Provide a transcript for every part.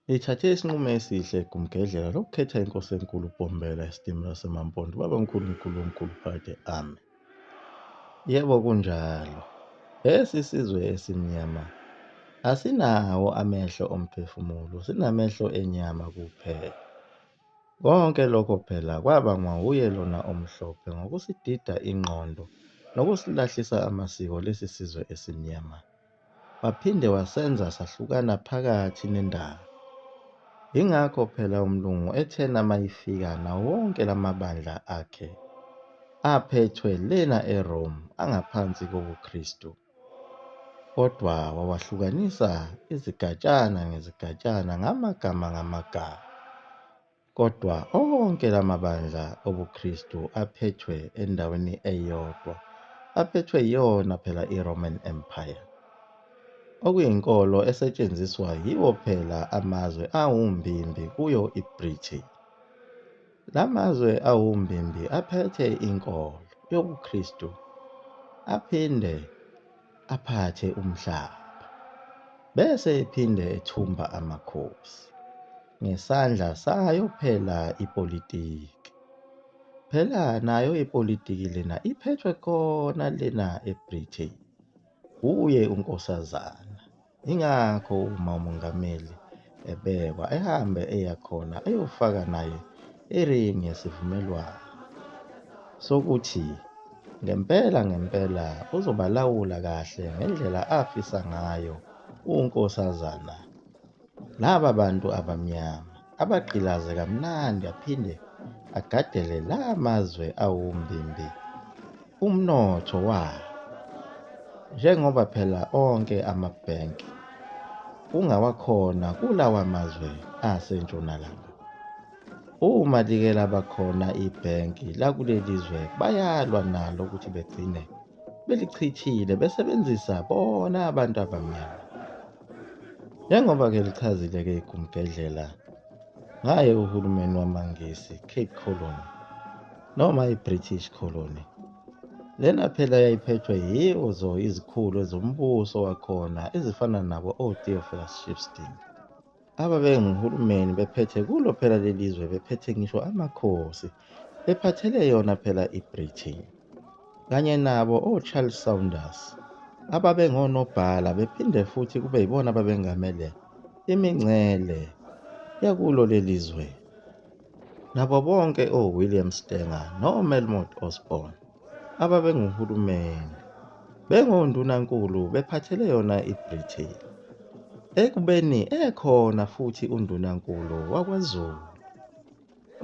Lithathe isinqumo esihle igumgedlela lokukhetha inkosi enkulu uBhombela esitimela semaMpondo babamkhulu mkhulu womkhulu phakade amen. Yebo kunjalo. Lesi sizwe esimnyama asinawo amehlo omphefumulo, sinamehlo enyama kuphela. Konke lokho phela kwabangwa wuye lona omhlophe ngokusidida ingqondo nokusilahlisa amasiko lesi sizwe esimnyama. Waphinde wasenza sahlukana phakathi nendawo. Yingakho phela umlungu ethena mayifika nawo wonke lamabandla akhe aphethwe lena eRome angaphansi kobuKristu. Kodwa wawahlukanisa izigatshana ngezigatshana ngamagama ngamagama. Kodwa onke lamabandla obuKristu aphethwe endaweni eyodwa, aphethwe iyona phela iRoman Empire, okuyinkolo esetshenziswa yiwo phela amazwe awumbimbi kuyo iBritain. Lamazwe awumbimbi aphethe inkolo yobuKristu aphinde aphathe umhlaba bese ephinde ethumba amakhosi ngesandla sayo phela ipolitiki. Phela nayo ipolitiki lena iphethwe khona lena eBritain. Uye uNkosazana. Ingakho uma uMongameli ebekwa ehambe eya khona eyofaka naye iringi yesivumelwano sokuthi ngempela ngempela uzobalawula kahle ngendlela afisa ngayo uNkosazana laba bantu abamnyama abagqilaze kamnandi aphinde agadele la mazwe awumbimbi umnotho wabo njengoba phela onke amabhenki kungawakhona kulawa mazwe asentshonalanga. Uma like laba khona ibhenki lakuleli zwe bayalwa nalo ukuthi begcine belichithile besebenzisa bona abantu abamnyama. Njengoba-ke lichazile-ke igumgedlela ngaye uhulumeni wamaNgisi, Cape Colony noma i-British Colony. Lena phela yayiphethwe yizo izikhulu zombuso wakhona ezifana nabo o-Theophilus Shepstone ababenguhulumeni bephethe kulo phela leli zwe bephethe ngisho amakhosi bephathele yona phela i-Britain kanye nabo o-Charles Saunders ababengonobhala bephinde futhi kube yibona ababengamele imingcele yakulo leli zwe nabo bonke o-William Stanger no-Melmoth Osborne ababenguhulumeni bengondunankulu bephathele yona iBritain ekubeni ekhona futhi undunankulu wakwaZulu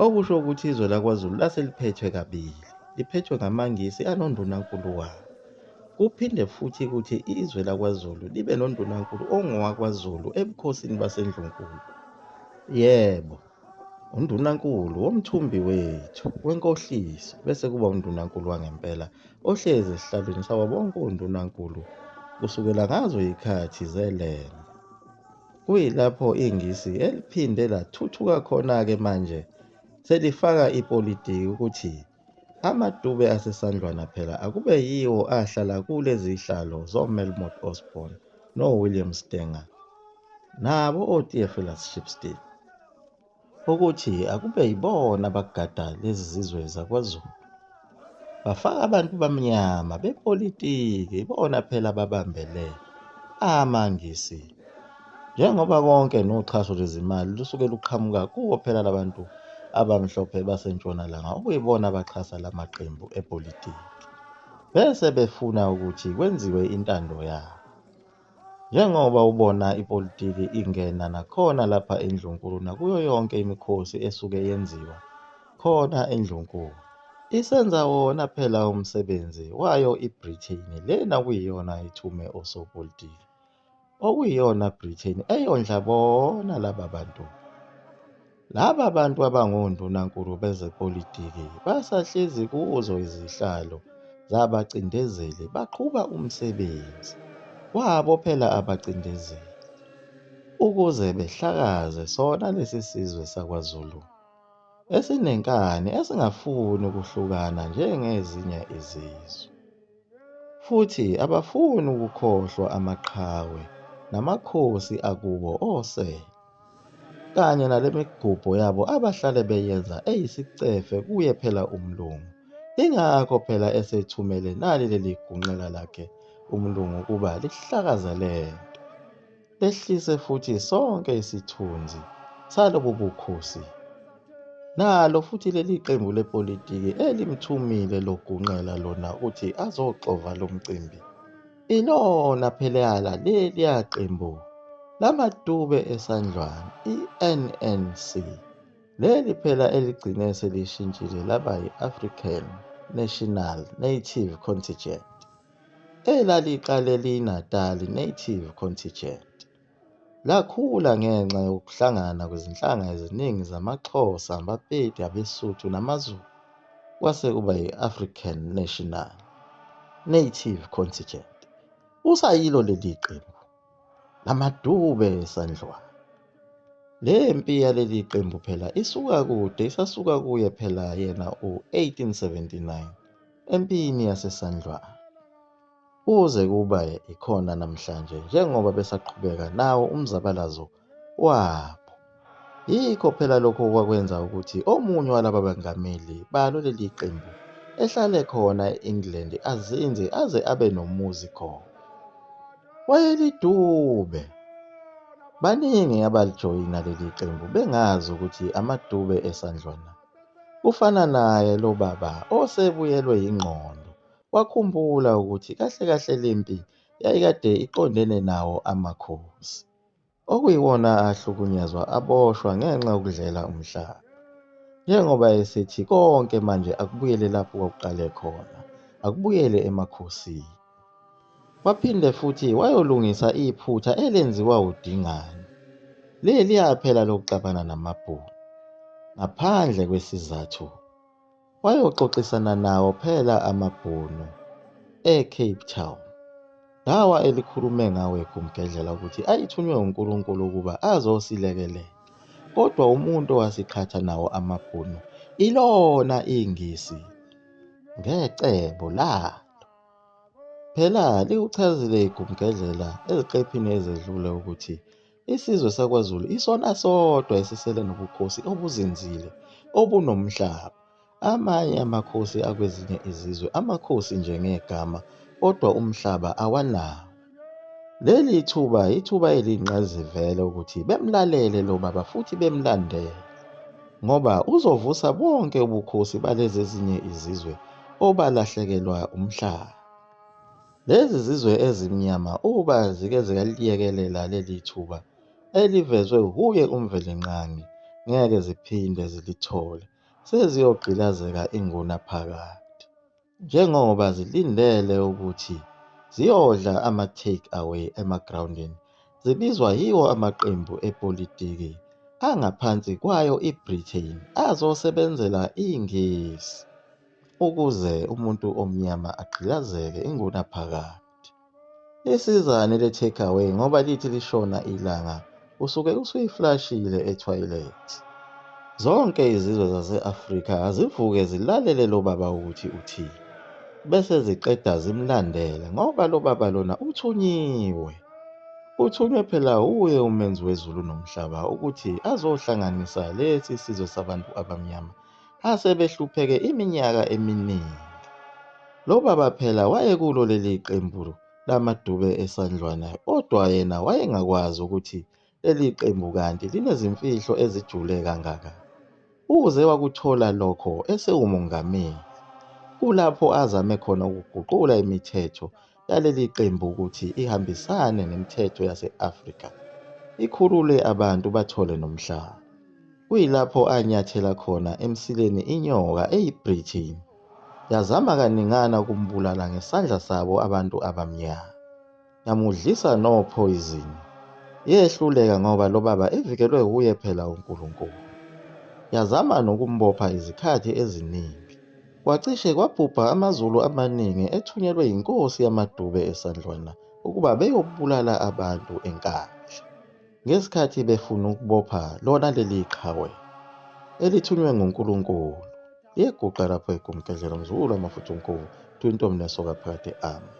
okusho ukuthi izwe lakwaZulu lase liphethwe kabili liphethwe ngamaNgisi anondunankulu wawo kuphinde futhi ukuthi izwe lakwaZulu libe nondunankulu ongowakwaZulu ebukhosini baseNdlunkulu yebo Undunankulu womthumbi wethu wenkohliso bese kuba undunankulu wangempela ohlezi esihlalweni sabo bonke ondunankulu kusukela ngazo izikhathi zeLembe. Kuyilapho iNgisi eliphinde lathuthuka khona-ke manje selifaka ipolitiki ukuthi amaDube aseSandlwana phela akube yiwo ahlala kulezi zihlalo zoMelmoth Osborne noWilliam Stanger nabo oTheophilus Shepstone ukuthi akube yibona abagada lezi zizwe zakwaZulu. Bafaka abantu bamnyama bepolitiki ibona phela ababambele amaNgisi. Njengoba konke noxhaso lwezimali lusuke luqhamuka kuwo phela labantu abamhlophe basentshonalanga okuyibona abaxhasa lamaqembu epolitiki. Bese befuna ukuthi kwenziwe intando yabo. Njengoba ubona ipolitiki ingena nakhona lapha eNdlunkulu nakuyo yonke imikhosi esuke yenziwa khona eNdlunkulu. Isenza wona phela umsebenzi wayo iBritain lena okuyiyona ethume osopolitiki. Okuyiyona Britain eyondla bona laba bantu. Laba bantu abangondunankulu bezepolitiki basahlezi kuzo izihlalo zabacindezeli baqhuba umsebenzi wabo phela abacindezeli ukuze behlakaze sona lesi sizwe sakwaZulu esinenkani esingafuni ukuhlukana njengezinye izizwe. Futhi abafuni ukukhohlwa amaqhawe namakhosi akubo osele. Kanye nale migubho yabo abahlale beyenza eyisicefe kuye phela umlungu. Ingakho phela esethumele nali leli gunxela lakhe umlungu ukuba lihlakaze lento. Lehlise futhi sonke isithunzi salobu bukhosi. Nalo futhi leli qembu lepolitiki elimthumile logunqela lona ukuthi azoxova lo mcimbi. Ilona phela leliya qembu lamadube esandlwane i-NNC. Leli phela eligcine selishintshile laba yi-African National Native Contingent. Elaliqale liyiNatali Native Contingent. Lakhula ngenxa yokuhlangana kwezinhlanga eziningi zamaXhosa, abaPedi, abeSuthu namaZulu, kwase kuba yi-African National Native Contingent. Usayilo leli qembu lamadube esandlwana. Le mpi yaleli qembu phela isuka kude, isasuka kuye phela yena u-1879 empini yaseSandlwana. Kuze kuba ikhona namhlanje njengoba besaqhubeka nawo umzabalazo wabo. Yikho phela lokho okwakwenza ukuthi omunye walaba bengameli balo leli qembu ehlale khona e-England azinze aze abe nomuzi khona. Wayelidube. Baningi abalijoyina leli qembu bengazi ukuthi amadube esandlwana. Kufana naye lo baba osebuyelwe yingqondo wakhumbula ukuthi kahle kahle lempi yayikade iqondene nawo amakhosi, okuyiwona ahlukunyezwa aboshwa ngenxa yokudlela umhlaba. Njengoba esethi konke manje akubuyele lapho kwakuqale khona, akubuyele emakhosini. Waphinde futhi wayolungisa iphutha elenziwa uDingane, leliya phela lokuxabana namaBhunu, ngaphandle kwesizathu. Wayoxoxisana nawo phela amaBhunu eCape Town. Lawa elikhulume ngawo eGumgedlela ukuthi ayithunywe uNkulunkulu ukuba azosilekelela. Kodwa umuntu owasiqhatha nawo amaBhunu ilona iNgisi ngecebo lalo. Phela likuchazile iGumgedlela eziqephini ezedlule ukuthi isizwe sakwaZulu isona sodwa esisele nobukhosi obuzinzile obunomhlaba. Amanye amakhosi akwezinye izizwe amakhosi nje ngegama kodwa umhlaba awanawo. Leli thuba ithuba eliyingqayizivele ukuthi bemlalele lo baba futhi bemlandele ngoba uzovusa bonke ubukhosi balezi ezinye izizwe obalahlekelwa umhlaba. Lezi zizwe ezimnyama uba zike zikaliyekelela leli thuba elivezwe wuye uMvelinqangi ngeke ziphinde zilithole, seziyogqilazeka ingunaphakade. Njengoba zilindele ukuthi ziyodla ama-take away emagrawundini zibizwa yiwo amaqembu epolitiki angaphansi kwayo iBritain azosebenzela iNgisi ukuze umuntu omnyama agqilazeke ingunaphakade. Lisizani le take away ngoba lithi lishona ilanga usuke usuyiflashile ethoyilethi. Zonke izizwe zase-Afrika azivuke zilalele lo baba ukuthi uthini bese ziqeda zimlandele ngoba lo baba lona uthunyiwe. Uthunywe phela wuye umenzi wezulu nomhlaba ukuthi azohlanganisa lesi sizwe sabantu abamnyama asebehlupheke iminyaka eminingi. Lo baba phela wayekulo leli qembu lamadube esandlwana kodwa yena wayengakwazi ukuthi leli qembu kanti linezimfihlo ezijule kangaka. Uze wakuthola lokho esewumongameli. Kulapho azame khona ukuguqula imithetho yaleli qembu ukuthi ihambisane nemithetho yase-Afrika, ikhulule abantu bathole nomhlaba. Kuyilapho anyathela khona emsileni inyoka eyiBritain, yazama kaningana ukumbulala ngesandla sabo abantu abamnyama. Yamudlisa nophoyizini. Yehluleka ngoba lo baba evikelwe wuye phela uNkulunkulu. Yazama nokumbopha izikhathi eziningi. Kwacishe kwabhubha amaZulu amaningi ethunyelwe yinkosi yamaDube eSandlwana ukuba beyobulala abantu eNkandla. Ngesikhathi befuna ukubopha lona leli qhawe elithunywe nguNkulunkulu. Liyeguqa lapho eGumgedlela mzukulu wamafutha unkovu, Twintombi nesoka phakade amen.